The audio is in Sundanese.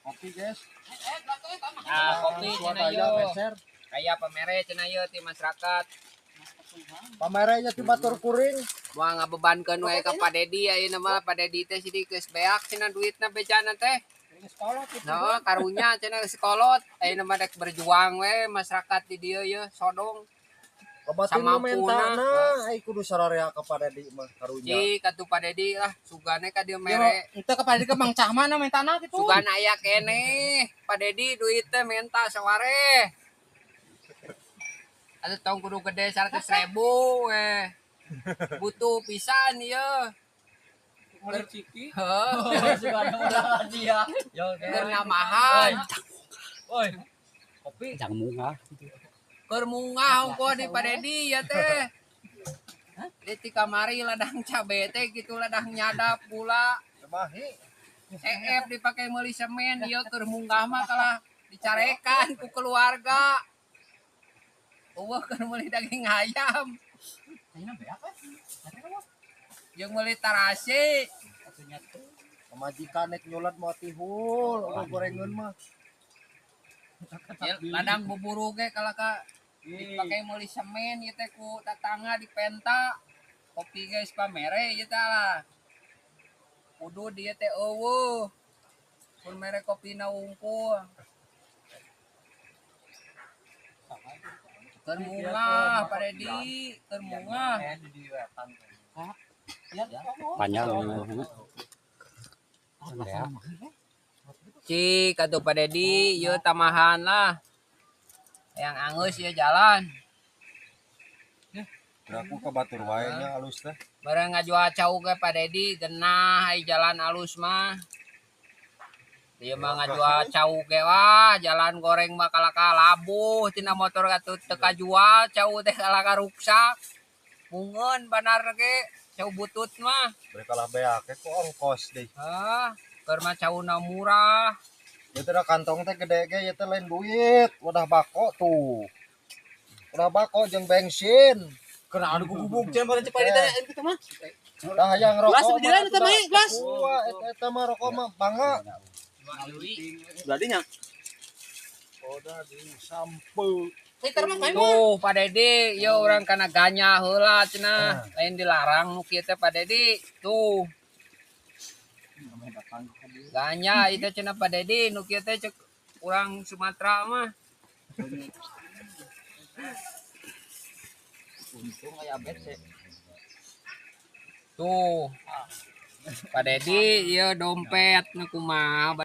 Kopi guys. Nah, kopi cenah ieu. Aya pamere cenah ieu ti masyarakat. Pamere nya ti batur kuring. Moal ngabebankeun we ka Pak Dedi ayeuna mah Pak Dedi teh sidik geus beak cenah duitna bejana teh. Nah, karunya cenah geus kolot. Ayeuna mah rek berjuang we masyarakat di dieu ye sodong. Samampuna ai kudu sararea ka Pak Dedi mah karunya. Cik atuh Pak Dedi lah sugane ka dieu mere. Henteu ka Pak Dedi ke Mang Cahmana mentana kitu. Sugan aya keneh Pak Dedi duit teh menta saware. Atuh tong kudu gede 100.000 we. Butuh pisan ieu. Meuli ciki. Heuh. Sugan ulah dia. Keur ngamahan. Oi. Kopi. Jang mungah. Keur mungah ongkoh di Pak Dedi ya teh. Di ti kamari ladang cabe teh gitu ladang nyadap gula. Mahi. EF dipake meuli semen ieu keur munggah mah kalah dicarekan ku keluarga. Eueuh keur meuli daging ayam. Jeung meuli tarasi. Pamajikan nek nyulat moal tihul, eueuh gorengeun mah. Ya, ladang buburu ge kalah ka dipake meuli semen ieu teh ku tatangga dipenta. Kopi geus pamere ieu teh lah. Kudu dieu teh eueuh. Mun mere kopina wungkul. Keur mungah Pak Dedi, keur mungah. Panjang. Cik atuh Pak Dedi, ieu tamahan lah. Yang angeus ieu jalan. Aku ke batur wae nya alus teh. Bareng ngajual cau ge Pak Dedi genah ai jalan alus mah. Ieu mah ngajual cau ge wah jalan goreng mah kalaka labuh tina motor atuh teu kajual cau teh kalaka ruksak. Mungeun banar ge cau butut mah. Bari kalah beak ge ku ongkos deui. Hah, keur mah cauna murah. Ieu teh kantong teh gede ge ieu teh lain duit, wadah bako tuh. Wadah bako jeung bensin. Kena anu gugubug cenah bareng cepat ditanya kitu mah. Dah hayang rokok. Gelas berjalan eta mah gelas. Wah, eta mah rokok mah bangga. Berarti nya. Udah disampe. Tuh Pak Dedi, ieu urang kana ganya heula cenah. Lain dilarang nu kieu teh Pak Dedi. Tuh. Ganya itu cenah Pak Dedi nu kieu teh cek urang Sumatera mah. Untung aya ABC. Tuh. Pak Dedi ieu dompet nu kumaha.